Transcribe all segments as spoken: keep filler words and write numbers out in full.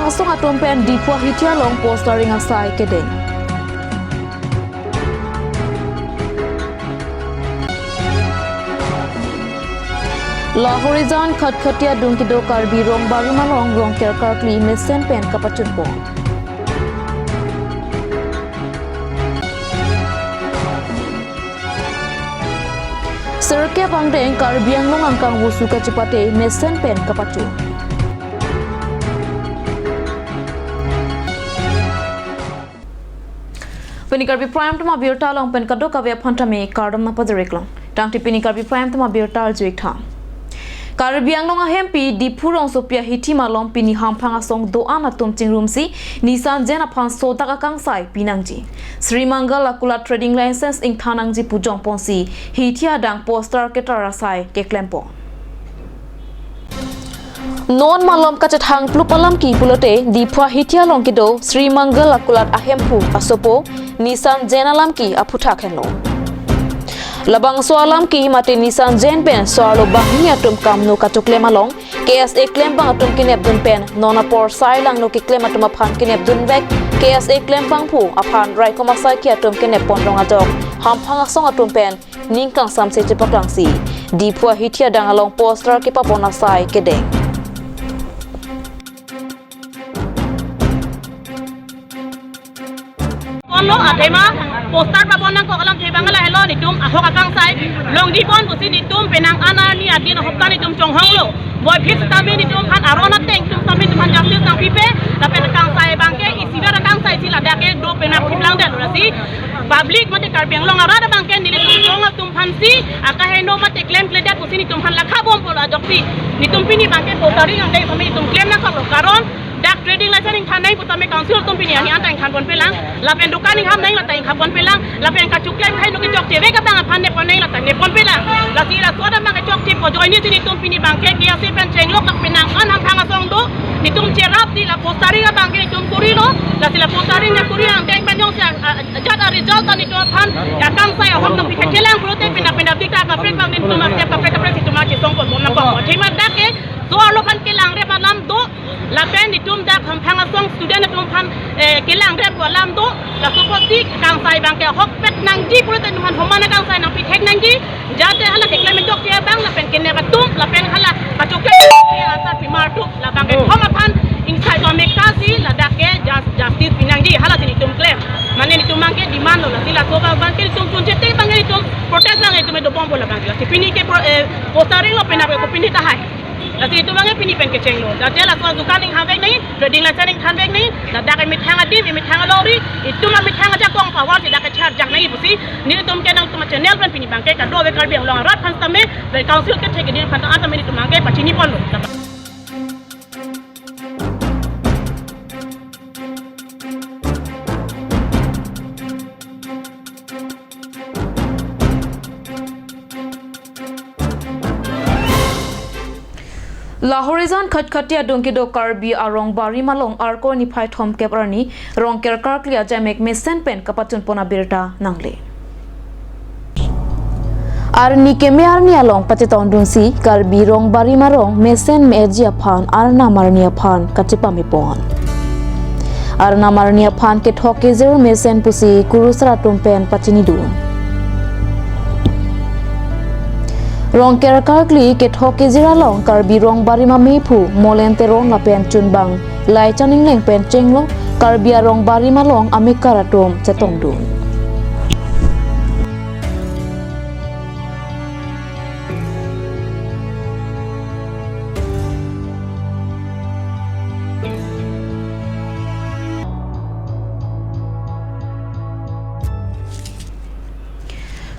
Asong atum pen Diphu ahithi along postering asai kedeng. Lahorijan Khatkhati adung kedo Karbi Rongbarim along Rongker karkli mesen pen kapachunpon. Sirkep angdeng Karbi Anglong angkang WUSU kachepate mesen pen kapachun. Pini Karbi Prime Time abirta along pen kadokave aphan tame kardom nangpajir-iklang. Tangte pini Karbi Prime Time abirta arju-ik tha. Karbi Anglong ahempi Diphu rongsopi ahithi malom pini hamphang asong do-an atum chingrumsi Nissan Jain aphan sodak akangsai pinangji. Sri Mangal akulat trading license ingthan nangji pu jongponsi hithi adang poster ketar asai keklempon. Non malom kachethang plup alam ke pulote Diphu ahithi along kedo Sri Mangal akulat ahemphu asopo Nissan Jain alam ke aphuthak henlo. Labangso alam ke mate Nissan Jain pen so-arlo banghini atum kamno kachoklem along K S A klembang atum kenepdun pen non apor sai langno keklem atum aphan kenepdunvek K S A klembangphu aphan raikom asaikhi atum keneppon rong ajok hamphang asong atum pen ning kangsamse chepaklangsi Diphu ahithi adang along poster kepapon asai kedeng. Ponlo athema poster papon nangkok alam thebang lahelo, nitum ahok akangsai longji pon pusi nitum penang an arni adin ahok ta nitum chonghonglo. Boy phis tame nitum aphan aron ateng tum tame nitum aphan justice nangpipe, lapen akangsai abangke isibar akangsai si ladak kedo penang phiplang delo lasi public mate Karbi Anglong arat abangke nelitum chong atum aphansi akaheno mate klemkledet pusi nitum aphan lakha bompo, ajoksi nitum pini abangke postering angdeng tame nitum klem nangkoklo, karon dak trading license ingthan nang pu tame council atum pini ani anta ingthanpon pelang, lapen dukan ingham nang lata ingthanpon pelang, lapen kachoklem hai no kechokche vek abang aphan neppon nang lata neppon pelang. Lasi laso abang kechokche po ajoine si nitum pini abangke K S A pen chenglok dak penang an hamphang asong do, nitum cherapsi la postering abangke nitum kurilo, lasi la postering nangkuri angdeng pen jongsi a, a, ajat aresult ta nitum aphan akangsai ahok nangpithek chelang pulote pina pina dikta kaprek abang nitum astep kaprek kaprek si nitum achesongpon bom nangkok. Athema dak ke so-arlo aphan kelangrep alam do, lapen nitum dak hamphang asong student atum aphan, eh, kelangrep alam do, laso apotsi akangsai abangke ahokpet nangji pulote nitum aphan homan akangsai nangpithek nangji, jate hala keklem chokche abang lapen kenep atum lapen hala kachoklem ansar pimar atum labangke thom aphan ingsai pamekta si ladak ke jus-, justice pinangji, hala si nitum klem. Mane nitum abangke demand lo, lasi laso abangke nitum chunche te abangke nitum protest abangke nitum dobompo labangke. Lasi pini ke pro-, eh, postering lo penap ke kopine tahai. Lasi itum abangke pini pen kechenglo. Jate laso adukan inghamvek nang, trading license ingthanvek nang, ladak emethang adim, emethang alori, itum amethang ajakong power si dak kecharjak nang pusi, nelitum ke nangtum channel pen pini abangke kadokave Karbi Anglong arat aphan tame, dari council kethek keding aphan tame nitum abangke pachiniponlo. Lahorijan Khatkhati adung kedo Karbi Rongbarim along Arkoi niphai thomkep arni Rongker karkli ajamek mesen pen kapachunpon abirta nangle. Arni keme arni along pachetongdunsi Karbi Rongbarim arong mesen me-etji aphan Arnam arni aphan kachepamepon. Arnam arni aphan kethok kejir mesen pusi kurusar atum pen pachinidun. Rongker karkli kethok kejir along Karbi Rongbarim amephu Molen Teron lapen chunbang Laichan Engleng pen chenglo Karbi Rongbarim along amekar atum chetongdun.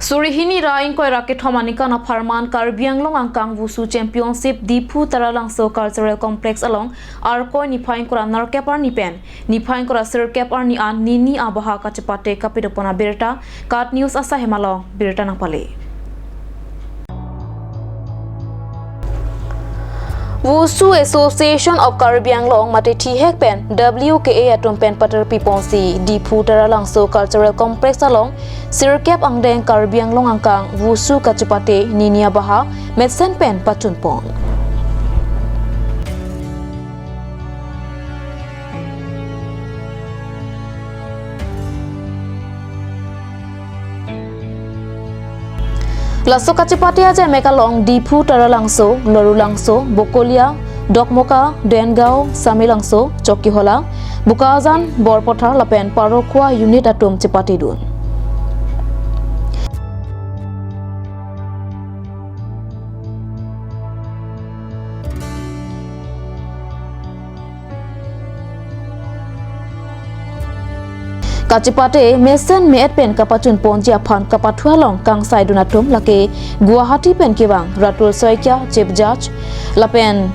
Suri hini ra ingkoi ra kethom aningkan apharman Karbi Anglong angkang Wushu Championship Diphu Taralangso Cultural Complex along Arkoi niphai ingkoi ra nerkep arni pen niphai ingkoi ra sirkep arni an nini abaha kachepate kapidopon abirta KAT News asai hem along birta nangpale. Wushu Association of Karbi Anglong mate thihek pen W K A atum pen paterpiponsi Diphu Taralangso Cultural Complex along sirkep angdeng Karbi Anglong angkang Wushu kachepate nini abaha mesen pen pachunpon. Laso kachipate ajemek along Diphu, Taralangso, Lorulangso, Bokolia, Dokmoka, Dengaon, Samelangso, Chokihola, Bokajan, Borpathar lapen Parokhowa unit atum chipatedun. Kachipate mesen me-et pen kapachunponji aphan kapathu along kangsaidun atum lake Guwahati pen kevang Ratul Saikia, Chief Judge, lapen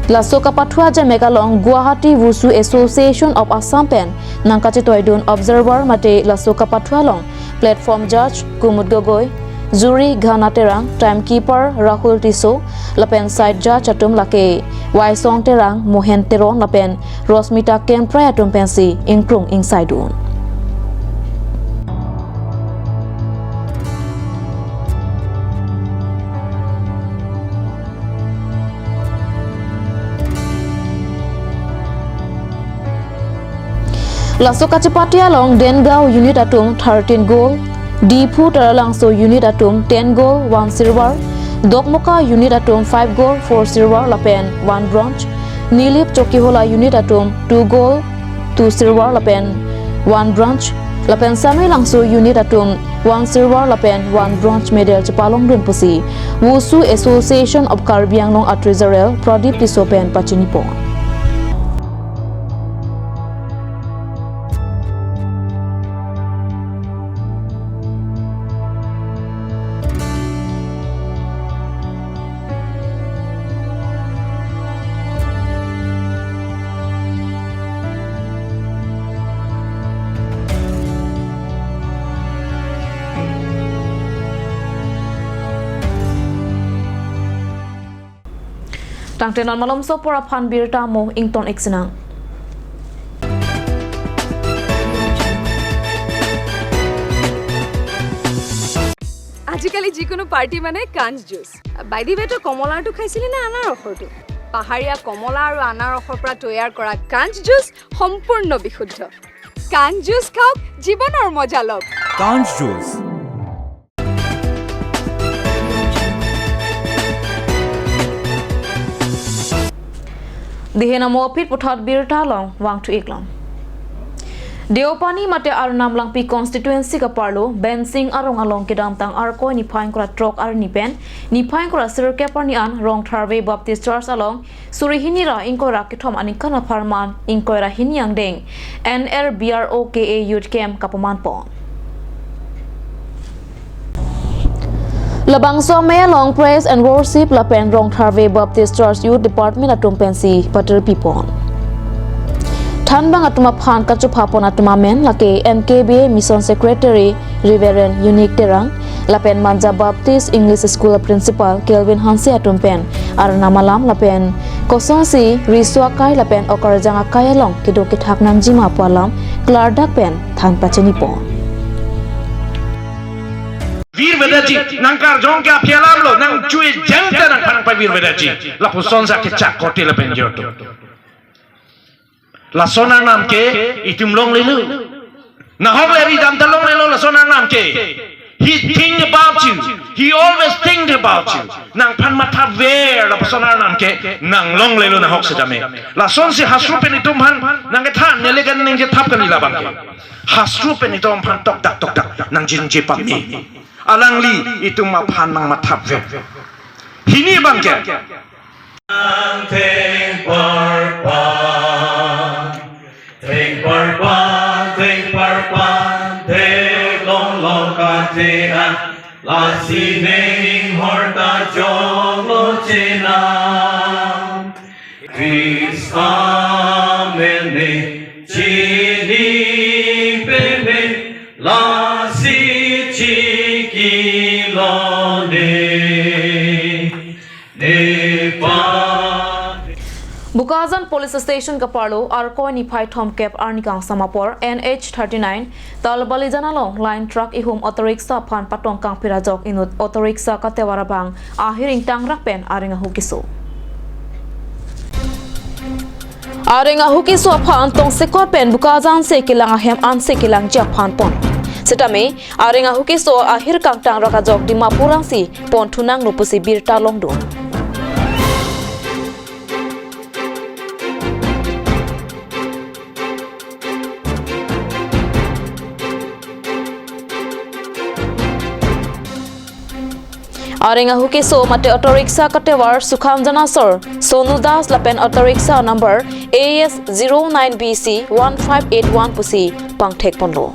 laso kapathu ajemek along Guwahati Wushu Association of Assam pen nangkachetoidun observer mate laso kapathu along platform judge Kumud Gogoi, jury Ghana Terang, timekeeper Rahul Tisso, lapen side judge atum lake Waisong Terang, Mohen Teron lapen Rosmita Kemprai atum pensi ingkrung ingsaidun. Laso kachipate along Dengaon unit atum thirteen gold, Diphu, Taralangso unit atum ten gold, one silver, Dokmoka unit atum five gold, four silver lapen one bronze, Nilip, Chokihola unit atum two gold, two silver lapen one bronze, lapen Samelangso unit atum one silver lapen one bronze medal chepalongdun pusi Wushu Association of Karbi Anglong a Treasurer Pradip Tisso pen pachinipon. Tangte non malomso apor aphan birta mo ington-ik sinang. আজিকালি যিকোনো পাৰ্টি মানে কাঞ্চ juice. By the way, তই কমলাৰটো খাইছিলি নে আনাৰসৰটো? পাহাৰীয়া কমলা আৰু আনাৰসৰ পৰা তৈয়াৰ কৰা কাঞ্চ জুচ সম্পূৰ্ণ বিশুদ্ধ। কাঞ্চ জুচ খাওক, জীৱনৰ মজা লওক। কাঞ্চ juice. Dihen amo aphi puthot birta along vangthu-ik long. Deopani mate Arnam Langpi constituency kaparlo Bensing arong along kedamtang Arkoi niphai ingkoi ra throk arni pen niphai ingkoi ra sirkep arni an Rongtharve Baptist Church along suri hini ra ingkoi ra kethom aningkan apharman ingkoi ra hini angdeng N R B R O K A Youth Camp kapamanpon. Labangso amei along Praise and Worship lapen Rongtharve Baptist Church Youth Department atum pensi patirpipon. Thanbang atum aphan kachophapon atum amen lake M K B A Mission Secretary Reverend Unique Terang lapen Manja Baptist English School Principal Kelvin Hanse atum pen Arnam alam lapen kosonsi riso akai lapen okarjang akai along kedo kethak nangjima pu alam klardak pen than pachinipon. Virvedaji, nang karjong ke aphi alam lo, nang chui jang ta nangphan nangpavirvedaji. Lapuson sa kechak korte lapen jirto. Lason Arnam ke itum longlelo. Nahok le ridam ta longlelo lason Arnam ke. He think about you. He always think about you. Nangphan mathaver lapuson Arnam ke nang longlelo nahok sejame. Lasonsi hastro pen itum aphan nangkethan neli kan ningje thap kan ila abang ke. Hastro pen itum aphan tokdak tokdak nangjinje pame. Alangli itum aphan nangmathaver. Hini abang ke. Thengparpan, thengparpan, thengparpan, theklong long kate an, lasi ne inghor ta jonglo chenam. Christ amen ne chini peme, lasi chiki lo ne. Bokajan Police Station kaparlo Arkoi niphai thomkep arni kangsam apor N H thirty nine Talbalijan along line truck ihum auto rickshaw aphan patong kangpir ajok inut auto rickshaw katevar abang ahir ingtangrak pen areng ahu keso. Areng ahu keso aphan tongsekot pen Bokajan si kelang ahem ansi kelangji aphan pon. Sitame areng ahu keso ahir kangtang rak ajok Dimapur angsi pon thunang lo pusi birta longdun. Areng ahu keso mate auto rickshaw katevar Sukham Janasor Sonu Das lapen auto rickshaw number A S zero nine B C one five eight one pusi pangthek ponlo.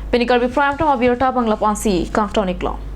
Pini Karbi Prime Time abirta bangla ponsi kangton iklo.